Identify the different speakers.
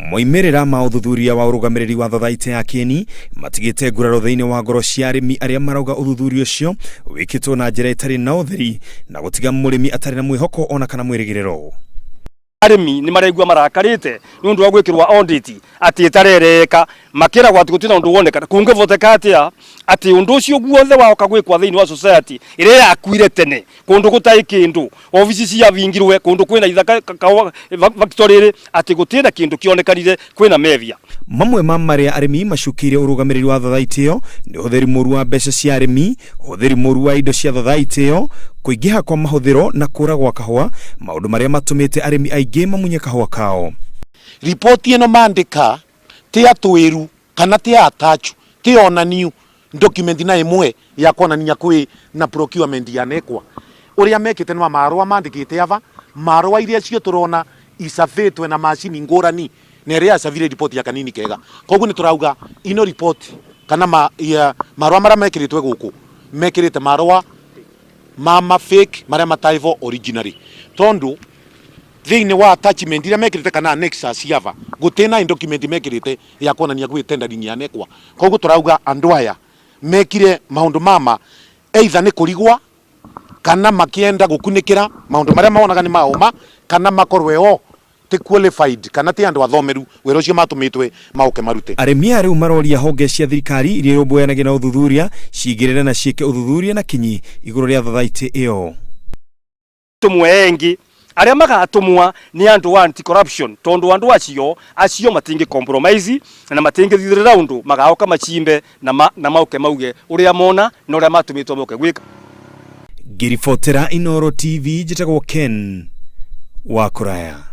Speaker 1: Moimĩrĩra ma ũthuthuria wa ũrũgamĩrĩri wa thothaitĩ ya kĩeni matigĩte nguraro thĩinĩ wa ngoro cia arĩmi arĩa marauga ũthuthuria ũcio wĩkĩtwo na njĩra ĩtarĩ na ũtheri na gũtiga mũrĩmi atarĩ na mwĩhoko ona kana mwĩrĩgĩrĩro.
Speaker 2: Arĩmi nĩ maraigua marakarĩte nĩ ũndũ wa gwĩkĩrwo audit atĩ ĩtarereka, makĩragwo atĩ gũtirĩ na ũndũ woneka. Kũngĩvoteka atĩa atĩ ũndũ ũcio guothe waoka gwĩkwa thĩinĩ wa society ĩrĩa yakuire tene, kũndũ gũtarĩ kĩndũ, obici ciabingirwe, kũndũ kwĩna ithaka factory ĩrĩ, atĩ gũtirĩ na kĩndũ kĩonekanire kwĩna methia.
Speaker 1: Mamwe ma marĩa arĩmi macukĩire ũrũgamĩrĩri wa thothaitĩ ĩyo nĩ ũhũthĩri mũru wa mbeca cia arĩmi, ũhũthĩri mũru wa indo cia thothaitĩ ĩyo, kũingĩha kwa mahũthĩro na kũra gwa kahũa, maũndũ marĩa matũmĩte arĩmi aingĩ mamunye kahũa kao.
Speaker 3: Riboti ĩno mandĩka ti atwĩru kana ti atachu ti onaniu document na ĩmwe ya kuonania kwĩ na procurement yanekwa. Ũrĩa mekĩte nĩ wa marũa mandĩkĩte ava, marũa iria cio tũrona icabĩtwe na macini ngũrani na ĩrĩa yacabire riboti ya kanini kega. Koguo nĩ tũrauga ino riboti kana ma, ya, marũa marĩa mekĩrĩtwe gũkũ mekĩrĩte marũa ma ma fake marĩa mataivo originally tondu thĩinĩ wa attachment iria mekĩrĩte kana annexures ciava gũtĩ na document mekĩrĩte ya kuonania gwĩ tendering yanekwa. Koguo tũrauga andũ aya mekire maũndũ mama either nĩ kũrigwa kana makienda gũkunĩkĩra maũndũ marĩa monaga nĩ maũma kana makorwe o ti qualified kana ti andũ athomeru wĩra ũcio matũmĩtwe maũke marute.
Speaker 1: Arĩmi aya rĩu maroria honge cia thirikari iria irũmbũyanagia na ũthuthuria ciingĩrĩre na ciĩke ũthuthuria na kinyi igũrũ rĩa thothaitĩ ĩyo.
Speaker 2: Tũmwe engi arĩa magatũmwa nĩ andũ a anti corruption tondu andũ acio acio matingĩ compromise na matingĩthithĩrĩra ũndũ, magaoka machimbe na, ma, na mauke mauge ũrĩa mona na ũrĩa matũmĩtwo moke gwĩka.
Speaker 1: Ngĩribotera Inooro TV, njĩtagwo Ken wa Kũraya.